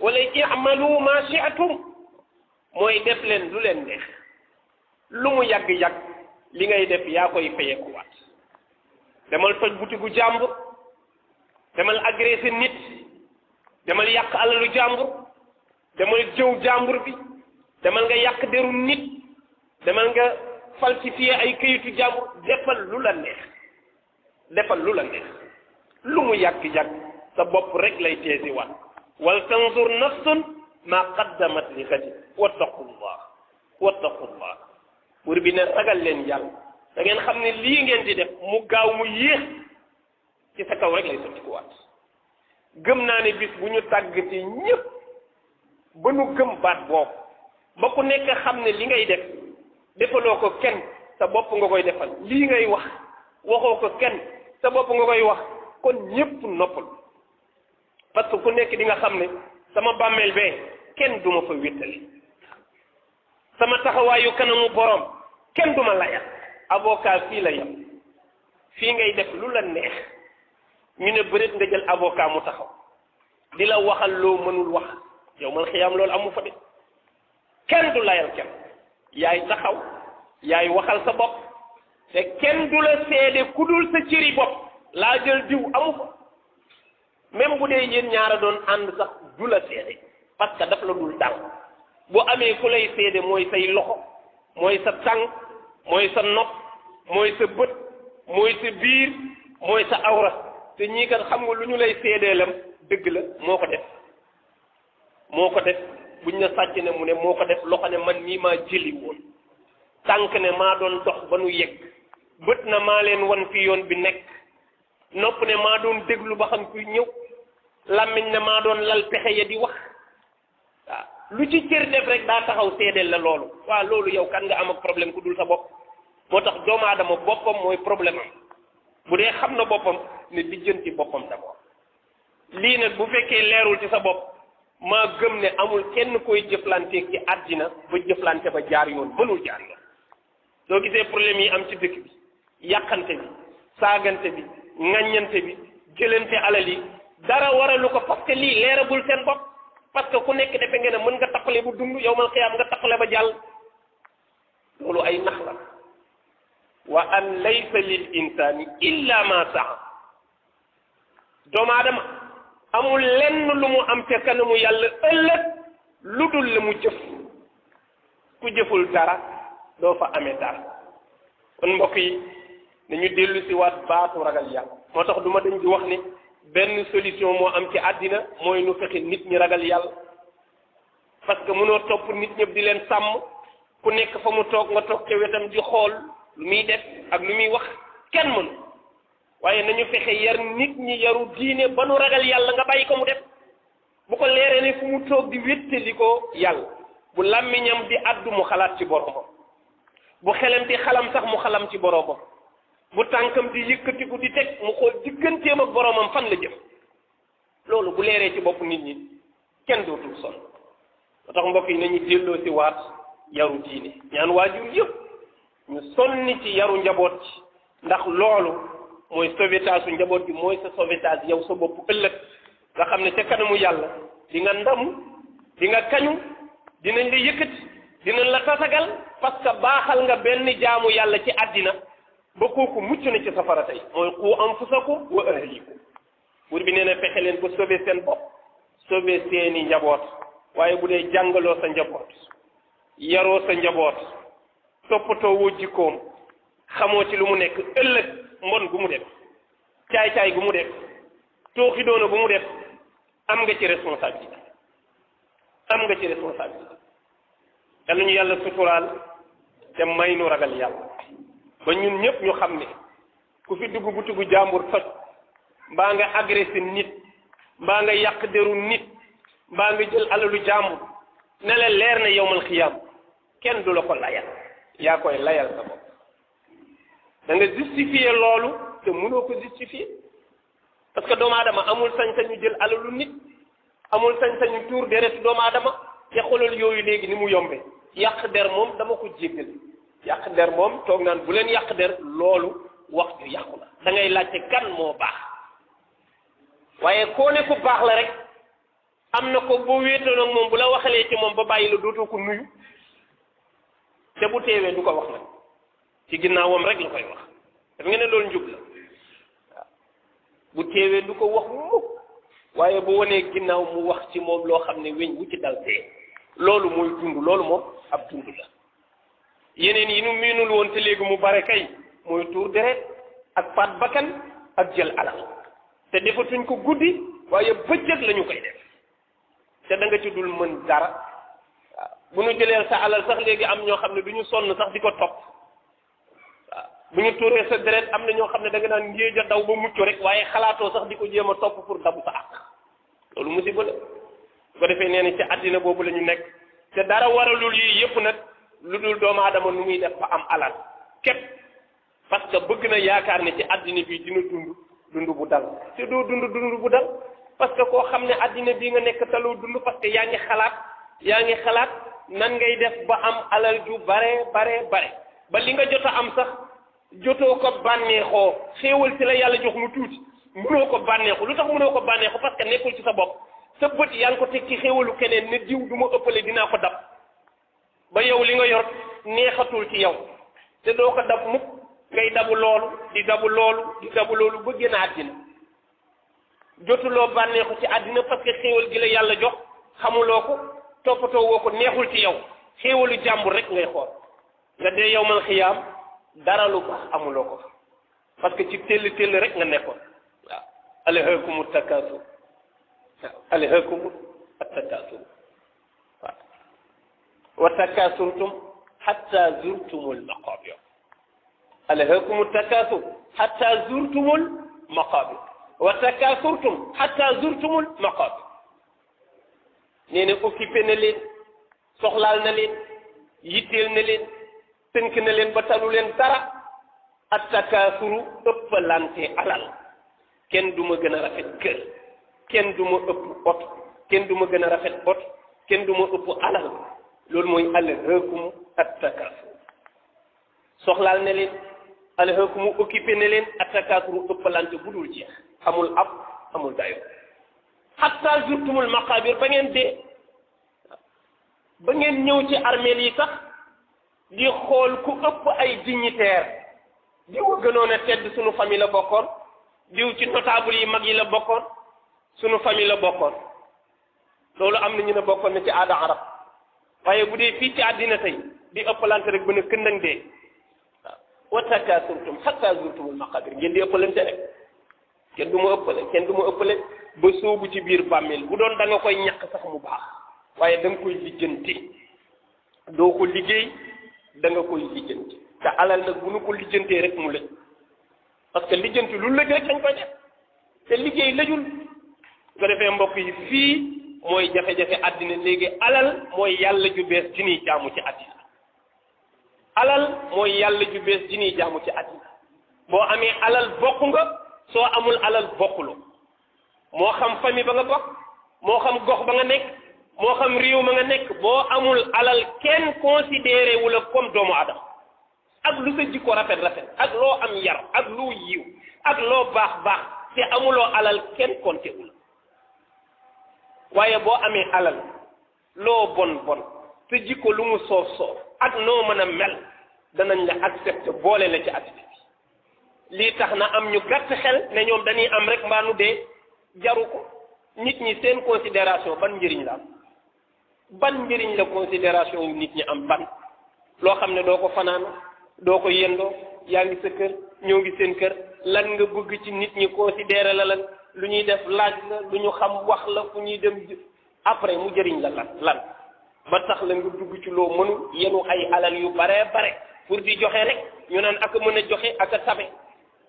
wala i'malu ma shi'tum mooy def leen lu leen neex lu mu yàgg-yàgg li ngay def yaa koy fayeekuwaat demal toj butigu jàmbur demal agressé nit demal yàq alalu jàmbur demal jëw jàmbur bi demal nga yàq deru nit demal nga falsifié ay këyitu jàmbur defal lu la neex defal lu la neex lu mu yàgg-yàgg sa bopp rek lay teesi waat wal tanzur nafsun ma qaddamat li gadi wattaqullah wattaqullah buur bi ne ragal leen yàlla da ngeen xam ne lii ngeen di def mu gaaw mu yéex ci sa kaw rek lay sotti ku waat gëm naa ne bis bu ñu tàggatee ñëpp ba nu gëm baat boobu ba ku nekk xam ne li ngay def defaloo ko kenn sa bopp nga koy defal lii ngay wax waxoo ko kenn sa bopp nga koy wax kon ñëpp noppal parce que ku nekk di nga xam ne sama bàmmeel bee kenn du ma fa wéttali sama taxawaayu kanamu borom kenn du ma layal avocat fii la yem fii ngay def lu la neex ñu ne bëreet nga jël avocat mu taxaw di la waxal loo mënul wax yow mal xiyaam loolu amu fa de kenn du layal kenn yaay taxaw yaay waxal sa bopp te kenn du la seede ku dul sa cëri bopp laa jël diw amu fa même bu dee yéen ñaara doon ànd sax du la seede parce que daf la dul dal bu amee ku lay seede mooy say loxo mooy sa tànk mooy sa nopp mooy sa bët mooy sa biir mooy sa awra te ñii kat xam nga lu ñu lay seedeelam dëgg la moo ko def buñ ne sàcc ne mu ne moo ko def loxo ne man mii maa jëli woon tànk ne maa doon dox ba nu yegg bët na maa leen wan fi yoon bi nekk nopp ne maa doon déglu ba xam kuy ñëw làmmiñ ne maa doon lal pexe ya di wax waaw lu ci cër def rek daa taxaw seedeel la loolu waaw loolu yow kan nga am ak problème ku dul sa bopp moo tax doomu aadama boppam mooy problème am bu dee xam na boppam ne lijjanti boppam d'abord lii nag bu fekkee leerul ci sa bopp maa gëm ne amul kenn koy jëflanteeg ci àddina ba jëflante ba jaar yoon mënul jaar yoon soo gisee problème yi am ci dëkk bi yàqante bi saagante bi ŋaññante bi jëlante alal yi dara waralu ko parce que lii leeragul seen bopp parce que ku nekk defe ngeen ne mën nga tappale bu dund yow mal xiyaam nga tappale ba jàll loolu ay nax la wa an laysa lil insani illa ma saa doomu aadama amul lenn lu mu am ca kanamu yàlla ëllëg lu dul la mu jëf ku jëful dara doo fa amee dara kon mbokk yi nañu dellu si waat baatu ragal yàlla moo tax du ma dañ di wax ni benn solution moo am ci àddina mooy nu fexe nit ñi ragal yàlla parce que mënoo topp nit ñëpp di leen sàmm ku nekk fa mu toog nga toog ca wetam di xool lu muy def ak lu muy wax kenn mënu waaye nañu fexe yar nit ñi yaru diine ba nu ragal yàlla nga bàyyi ko mu def bu ko leeree ne fu mu toog di wéttali ko yàlla bu làmmiñam di addu mu xalaat ci boromam bu xelam di xalam sax mu xalam ci boromam bu tànkam di yëkkatiku di teg mu xool digganteem ak boromam fan la jëm loolu bu leeree ci bopp nit ñi kenn dootul sonn moo tax mbokk yi nañu delloo si waat yaru diine ñaan waajur yëpp ñu sonni ci yaru njaboot ci ndax loolu mooy sauvetage su njaboot bi mooy sa sauvetage yow sa bopp ëllëg nga xam ne ca kanamu yàlla di nga ndamu di nga kañu dinañ la yëkkati dinañ la tasagal parce que baaxal nga benn jaamu yàlla ci àddina ba kooku mucc na ci safara tey mooy qu anfusakum wa ahlikum buur bi nee na fexe leen ba sauver seen bopp sauver seeni njaboot waaye bu dee jàngaloo sa njaboot yaroo sa njaboot toppatoo woo jikkoom xamoo ci lu mu nekk ëllëg mbon gu mu def caay-caay gu mu def tooxi doona bu mu def am nga ci responsabilité yal nañu yàlla suturaal te may nu ragal yàlla ba ñun ñëpp ñu xam ne ku fi dugg butigu jàmbur toj mbaa nga agressé nit mbaa nga yàq deru nit mbaa nga jël alalu jàmbur ne la leer na yowmal xiyaam kenn du la ko layal yaa koy layal sa bopp da nga justifier loolu te mënoo ko justifier parce que doomu aadama amul sañ-sañu jël alalu nit amul sañ-sañu tuur deret doomu aadama te xoolal yooyu léegi ni mu yombe yàq der moom dama ko jéggal yàq der moom toog naan bu leen yàq der loolu wax ju yàqu la da ngay laajte kan moo baax waaye koo ne ku baax la rek am na ko boo wéetoon ak moom bu la waxalee ci moom ba bàyyi la dootoo ko nuyu te bu teewee du ko wax nag ci ginnaawam rek la koy wax daf ngeen ne loolu njub la waaw bu teewee du ko wax mukk waaye bu wanee ginnaaw mu wax ci moom loo xam ne weñ wu ci dal tee loolu mooy dund loolu moom ab dund la yeneen yi nu miinul woon te léegi mu bare kay mooy tuur deret ak faat bakkan ak jël alal te defatuñ ko guddi waaye bëccëg la ñu koy def te da nga ci dul mën dara waaw bu ñu jëlee sa alal sax léegi am ñoo xam ne du ñu sonn sax di ko topp waaw bu ñu tuuree sa deret am na ñoo xam ne da nga naan ngéej a daw ba mucc rek waaye xalaatoo sax di ko jéem a topp pour dabu sa àq loolu musiba la bu ko defee nee na ci àddina boobu la ñu nekk te dara waralul yii yëpp nag lu dul doomu aadama nu muy def ba am alal képp parce que bëgg na yaakaar ne ci àddina bi dina dund bu dal te doo dund bu dal parce que koo xam ne àddina bii nga nekk taloo dund parce que yaa ngi xalaat nan ngay def ba am alal ju bare ba li nga jot a am sax jotoo ko bànneexoo xéewal ci la yàlla jox mu tuuti mënoo ko bànneexu lu tax mënoo ko bànneexu parce que nekkul ci sa bopp sa bët yaa ngi ko teg ci xéewalu keneen ne diw du ma ëppale dinaa ko dab ba yow li nga yor neexatul ci yow te doo ko dab mukk ngay dabu loolu ba génn àddina jotuloo bànneexu ci àddina parce que xéewal gi la yàlla jox xamuloo ko toppatoo woo ko neexul ci yow xéewalu jàmbur rek ngay xool nga dee yow mal xiyaam dara lu baax amuloo ko parce que ci tell rek nga nekkoon waaw alhaakumu takaasur waaw alhaakumu attakaasur waaw wa takaasurtum hatta zurtumul maqaabir alhaakumu takaasur hatta zurtumul maqaabir wa takaasurtum hatta zurtumul maqaabir nee na occupé na leen soxlaal na leen yitteel na leen tënk na leen ba talu leen dara at takaasuru ëppalante alal kenn du ma gën a rafet kër kenn du ma ëpp oto kenn du ma gën a rafet oto kenn du ma ëpp alal loolu mooy alhaakumu at takaasur soxlaal na leen alhaakumu occupé na leen at takaasuru ëppalante bu dul jeex amul ab amul dayo hatta zurtumul maqabir ba ngeen dee ba ngeen ñëw ci armeel yi sax di xool ku ëpp ay dignitaire diw gënoon a tedd sunu famille la bokkoon diw ci notable yi mag yi la bokkoon sunu famille la bokkoon loolu am na ñu ne bokkoon na ci aada arab waaye bu dee fii ci àddina tey di ëppalante rek ba ne këndang dee waaw wa takaasurtum hatta zurtumul maqabir ngeen di ëppalante rek kenn du ma ëppale ba soobu ci biir bàmmeel bu doon da nga koy ñàkk sax mu baax waaye da nga koy lijjanti doo ko liggéey da nga koy lijjanti te alal nag bu nu ko lijjantee rek mu lëj parce que lijjanti lu lëj rek dañ koy def te liggéey lëjul su ko defee mbokk yi fii mooy jafe-jafe àddina léegi alal mooy yàlla ju bees ji ñuy jaamu ci àddina alal mooy yàlla ju bees ji ñuy jaamu ci àddina boo amee alal bokk nga soo amul alal bokkuloo moo xam famille ba nga bokk moo xam gox ba nga nekk moo xam réew ma nga nekk boo amul alal kenn considéré wu la comme doomu adam ak lu sa jikko rafet ak loo am yar ak loo yiw ak loo baax te amuloo alal kenn compté wu la waaye boo amee alal loo bon sa jikko lu mu soof ak noo mën a mel danañ la accepté boole la ci àddina bi lii tax na am ñu gàtt xel ne ñoom dañuy am rek mbaa nu dee jaru ko nit ñi seen considération ban njëriñ la am ban njëriñ la considération yu nit ñi am ban loo xam ne doo ko fanaan doo ko yendoo yaa ngi sa kër ñoo ngi seen kër lan nga bëgg ci nit ñi considéré la lan lu ñuy def laaj la lu ñu xam wax la fu ñuy dem après mu jëriñ la lan ba tax la nga dugg ci loo mënul yenu ay alal yu bare pour di joxe rek ñu naan ak mën a joxe ak a tabe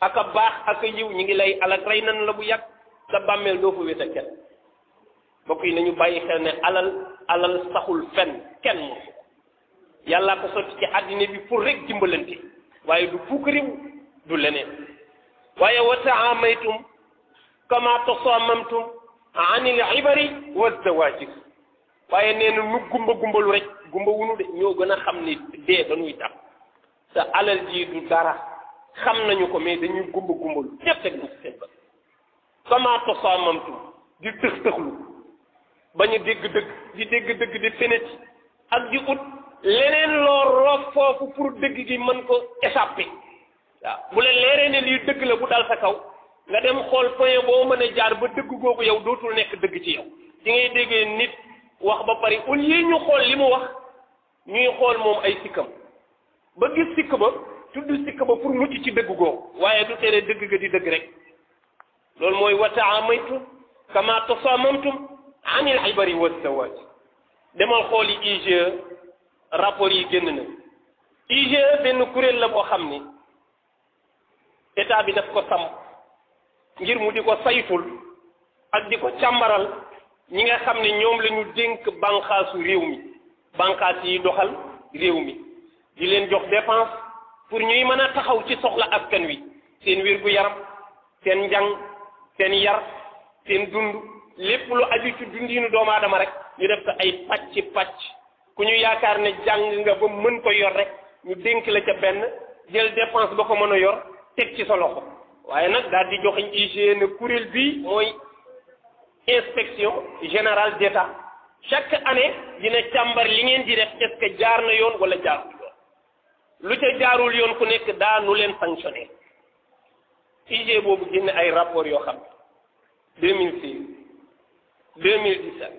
ak a baax ak a yiw ñu ngi lay alal rey nan la bu yàgg sa bàmmeel doo fa wét a kenn mbokk yi nañu bàyyi xel ne alal saxul fenn kenn moom yàllaa ko sotti ci àddina bi pour rek dimbalante waaye du pukkariw du leneen waaye wa taamaytum kama tasaamamtum anil ibari wa zawajir waaye nee na nu gumbalu rek gumba wunu de ñoo gën a xam ni dee dañuy tax sa alal ji du dara xam nañu ko mais dañuy gumbalu ñëpp teg bu seen bët kama tasaamamtum di tëxlu bañ a dégg dëgg di feneti ak di ut leneen loo roof foofu pour dëgg gi mën ko échapper waaw bu la leeree ne lii dëgg la bu dal sa kaw nga dem xool point boo mën a jaar ba dëgg googu yow dootul nekk dëgg ci yow ci ngay déggee nit wax ba pare au lieu ñu xool li mu wax ñuy xool moom ay sikkam ba gis sikk ba tudd sikk ba pour mucc ci dëgg googu waaye du tere dëgg ga di dëgg rek loolu mooy wa taamaytum kama tasamamtum anil ibari wa zawaj demal xool yi IGE rapport yi génn na IGE benn kuréel la boo xam ni état bi daf ko samp ngir mu di ko saytul ak di ko càmbaral ñi nga xam ne ñoom la ñu dénk bànqaasu réew mi bànqaas yi doxal réew mi di leen jox dépense pour ñuy mën a taxaw ci soxla askan wi seen wér-gu-yaram seen njàng seen yar seen dund lépp lu aju ci dundinu doomu aadama rek ñu def ko ay pàcc ku ñu yaakaar ne jàng nga ba mën ko yor rek ñu dénk la ca benn jël dépense ba ko mën a yor teg ci sa loxo waaye nag daal di joxeñ IGE ne kuréel bii mooy inspection générale d'État chaque année dina càmbar li ngeen di def est-ce que jaar na yoon wala jaarul yoon lu ca jaarul yoon ku nekk daanu leen sanctionné IGE boobu génne ay rapport yoo xam 2006 2017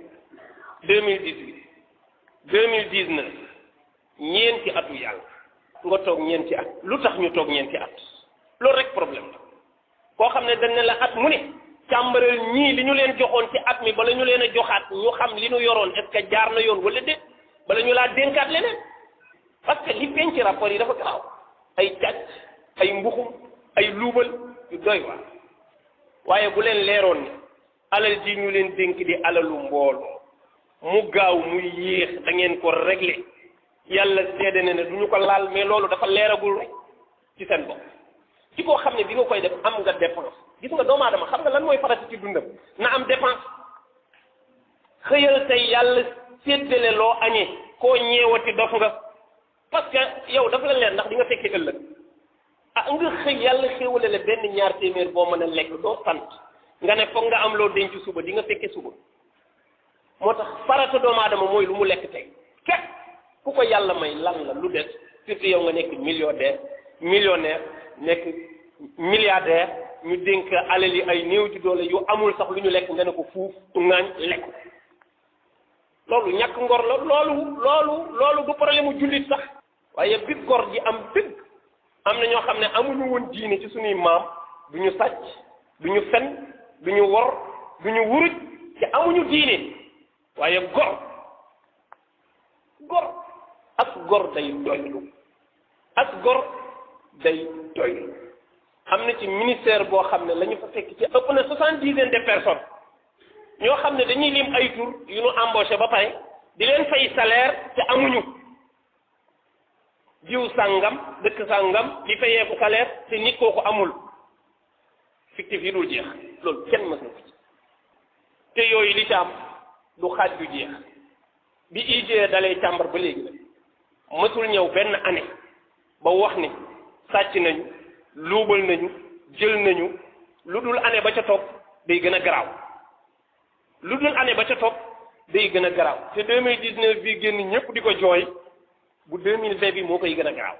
2018 2019 ñeenti atu yàlla nga toog ñeenti at lu tax ñu toog ñeenti at loolu rek problème la koo xam ne dañ ne la at mu ne càmbaral ñii li ñu leen joxoon ci at mi bala ñu leen a joxaat ñu xam li ñu yoroon est-ce que jaar na yoon wala déet bala ñu laa dénkaat leneen parce que li feeñ ci rapport yi dafa gaaw ay càcc ay mbuxum ay luubal yu doy waar waaye bu leen leeroon ni alal ji ñu leen dénk di alalu mbooloo mu gaaw muy yéex da ngeen ko régler yàlla seede na ne du ñu ko laal mais loolu dafa leeragul rek ci seen bopp ci koo xam ne bi nga koy def am nga dépense gis nga doomu aadama xam nga lan mooy farata ci dundam na am dépense xëyal tey yàlla séddale loo añee koo ñeewati dof nga parce que yow dafa la leer ndax di nga fekkee ëllëg nga xëy yàlla xéewale la benn ñaar téeméer boo mën a lekk doo sant nga ne foog nga am loo denc suba di nga fekke suba moo tax farata doomu aadama mooy lu mu lekk tey képp ku ko yàlla may lan la lu des surtout yow nga nekk millionnaire nekk milliardaire ñu dénk alal yi ay néew ji doole yu amul sax lu ñu lekk nga ne ko fuuf ŋaañ lekk loolu ñàkk ngor la loolu du problème mu jullit sax waaye bi gor ji am dëgg am na ñoo xam ne amuñu woon diine ci suñuy maam du ñu sàcc du ñu fen du ñu wor du ñu wuruj te amuñu diine waaye gor ak gor day doylu am na ci ministère boo xam ne la ñu fa fekk ci ëpp na 70 de personnes ñoo xam ne dañuy lim ay tur yu ñu embauché ba pare di leen fay salaire te amuñu jiw sàngam dëkk sàngam di fayeeku salaire te nit kooku amul fictif yi dul jeex loolu kenn mës na ko ci te yooyu li ci am du xaaj du jeex bi IGE dalee càmbar ba léegi la mësul ñëw benn année ba wax ni sàcc nañu luubal nañu jël nañu lu dul année ba ca topp day gën a garaaw te 2019 bi génn ñëpp di ko jooy bu 2020 bi moo koy gën a garaaw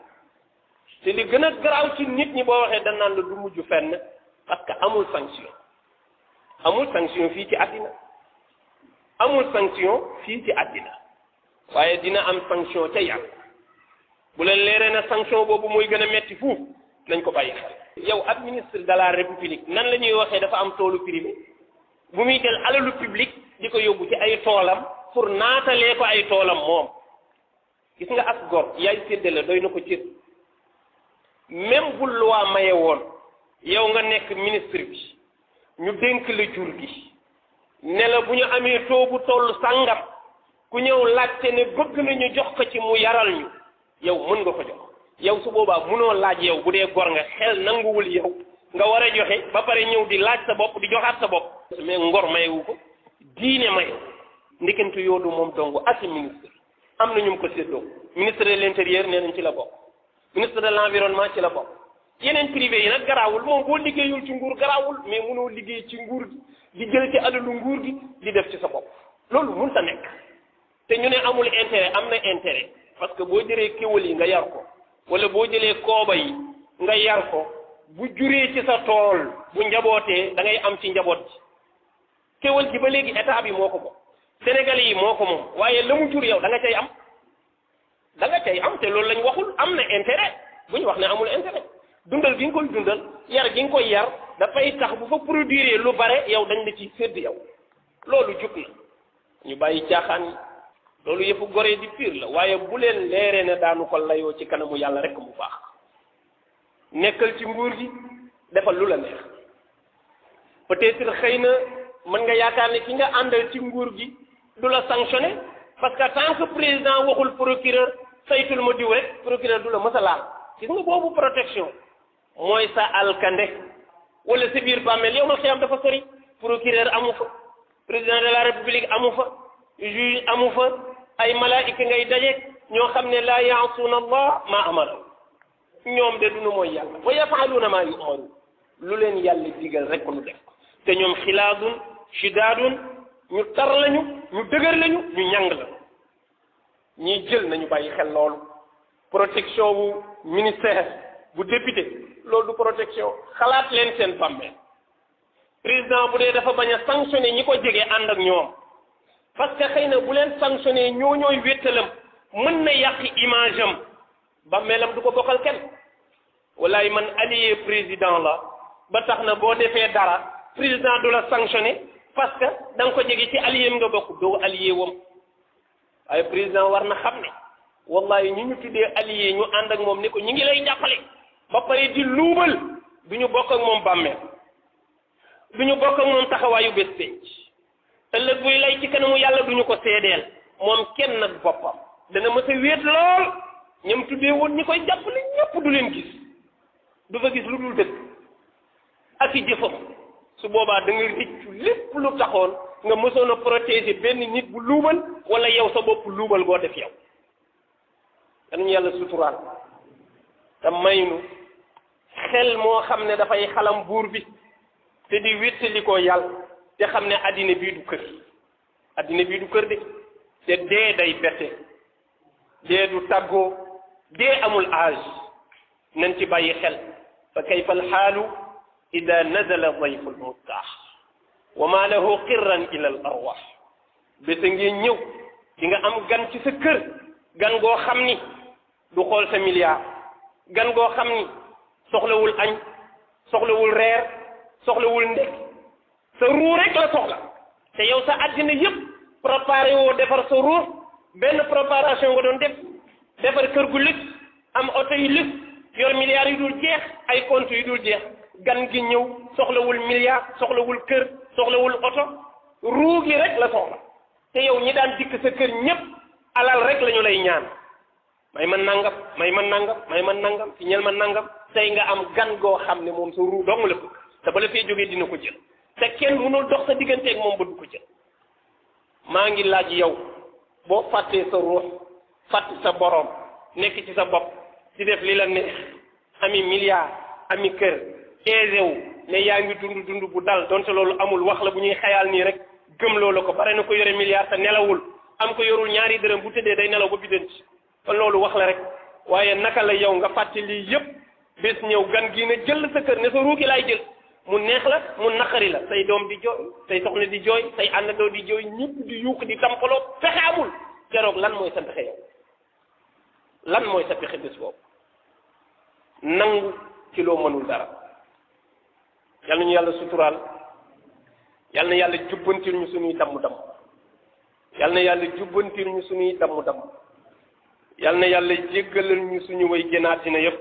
te li gën a garaaw ci nit ñi boo waxee dañ naan la du mujj fenn parce que amul sanction fii ci àddina waaye dina am sanction ca yàlla bu leen leeree na sanction boobu mooy gën a metti fuuf nañ ko bàyyi xel yow ab ministre de la république nan la ñuy waxee dafa am toolu privé bu muy jël alalu public di ko yóbbu ci ay toolam pour naatalee ko ay toolam moom gis nga as gor yaay séddale doy na ko cër même bu loi maye woon yow nga nekk ministre bi ñu dénk la jur gi ne la bu ñu amee toobu toll sàngam ku ñëw laajte ne bëgg nañu jox ko ci mu yaral ñu yow mën nga ko jox yow su boobaa munoo laaj yow bu dee gor nga xel nanguwul yow nga war a joxe ba pare ñëw di laaj sa bopp di joxaat sa bopp mais ngor mayewu ko diine maye ndikantu yoodu moom dong ak ministre am na ñu mu ko séddoo ministre de l'intérieur nee nañ ci la bokk ministre de l'environnement ci la bokk yeneen privé yi nag garaawul moom boo liggéeyul ci nguur garaawul mais munoo liggéey ci nguur gi di jël ci alalu nguur gi di def ci sa bopp loolu mënut a nekk te ñu ne amul intérêt am na intérêt parce que boo jëlee kéwal yi nga yar ko wala boo jëlee kooba yi nga yar ko bu juree ci sa tool bu njabootee da ngay am ci njaboot ji kéwal ji ba léegi état bi moo ko moom Sénégalais yi moo ko moom waaye la mu jur yow da nga cay am te loolu lañ waxul am na intérêt bu ñu wax ne amul intérêt dundal gi nga koy dundal yar gi nga koy yar dafay tax bu fa produire lu bare yow dañ la ciy sédd yow loolu jug na ñu bàyyi caaxaan yi loolu yëpp goree di piir la waaye bu leen leeree ne daanu ko layoo ci kanamu yàlla rek mu baax nekkal ci nguur gi defal lu la neex peut-être xëy na mën nga yaakaar ne ki nga àndal ci nguur gi du la sanctionné parce que tant que président waxul procureur saytul ma diw rek procureur du la mës a laal gis nga boobu protection mooy sa alkande wala sa biir bàmmeel yow ma xiyam dafa sori procureur amu fa président de la république amu fa juge amu fa ay malaayika ngay daje ñoo xam ne laa yaasuuna allah ma amara ñoom de dunu mooy yàlla wa yafaaluuna maa yumaru lu leen yàlla digal rek nu def te ñoom xilaadun shidaadun ñu tar lañu ñu dëgër lañu ñu ñàng la ñiy jël nañu bàyyi xel loolu protection bu ministère bu député loolu du protection xalaat leen seen bàmmeel président bu dee dafa bañ a sanctionné ñi ko jege ànd ak ñoom parce que xëy na bu leen sanctionné ñooy wéttalam mën na yàq image am bàmmeelam du ko bokkal kenn wallaay man allié président la ba tax na boo defee dara président du la sanctionné parce que da nga ko jege ci allié nga bokk doo allié wam waaye président war na xam ne wallahi ñi ñu tuddee allié ñu ànd ak moom ni ko ñi ngi lay jàppale ba pare di luubal du ñu bokk ak moom bàmmeel du ñu bokk ak moom taxawaayu bés penc ëllëg buy lay ci kanamu yàlla du ñu ko seedeel moom kenn nag boppam dana mës a wéet lool ñoom tuddee woon ñi koy jàppale ñëpp du leen gis du fa gis lu dul dëgg ak i jëfam su boobaa da nga rëccu lépp lu taxoon nga mësoon a protéger benn nit bu luubal wala yow sa bopp luubal boo def yow dañu yàlla suturaal te maynu xel moo xam ne dafay xalam buur bi te di wéttali ko yàlla te xam ne addina bii du kër addina bii du kër de te dee day bette dee du tàggoo dee amul âge nañ ci bàyyi xel fa kayfa alxaalu ida nazala dayfu almuttaax wa ma lahu qirran ila al arwax bésa ngeen ñëw di nga am gan ci sa kër gan goo xam ni du xool sa milliard gan goo xam ni soxlawul añ soxlawul reer soxlawul ndekk sa ruu rek la soxla te yow sa àddina yëpp préparé woo defar sa ruu benn préparation nga doon def defar kër gu luxe am oto yu luxe yor milliards yu dul jeex ay compte yu dul jeex gan gi ñëw soxlawul milliard soxlawul kër soxlawul oto ruu gi rek la soxla te yow ñi daan dikk sa kër ñëpp alal rek la ñu lay ñaan may man nangam may man nangam may man nangam ci ñel man nangam tey nga am gan goo xam ne moom sa ruu dong la bëgg te bala fee jógee dina ko jël te kenn mënul dox sa digganteeg moom ba du ko jël maa ngi laaj yow boo fàttee sa ruux fàtte sa borom nekk ci sa bopp di def li la neex ami milliard ami kër aisé wu ne yaa ngi dund bu dal donte loolu amul wax la bu ñuy xayaal nii rek gëm loola ko bare na ko yore milliard te nelawul am ko yorul ñaari dërëm bu tëddee day nelaw ba biddanti kon loolu wax la rek waaye naka la yow nga fàtte lii yëpp bés ñëw gan gii ne jël sa kër ne sa ruugi laay jël mu neex la mu naqari la say doom di jooy say soxna di jooy say àndandoo di jooy ñëpp di yuuq di tampaloo pexe amul keroog lan mooy sa pexe yow lan mooy sa pexe bés boobu nangu ci loo mënul dara yal nañu yàlla suturaal yal na yàlla jubbantil ñu suñuy damm-damm yal na yàlla jubbantil ñu suñuy damm-damm yal na yàlla jéggalal ñu suñu way génnaat dina yëpp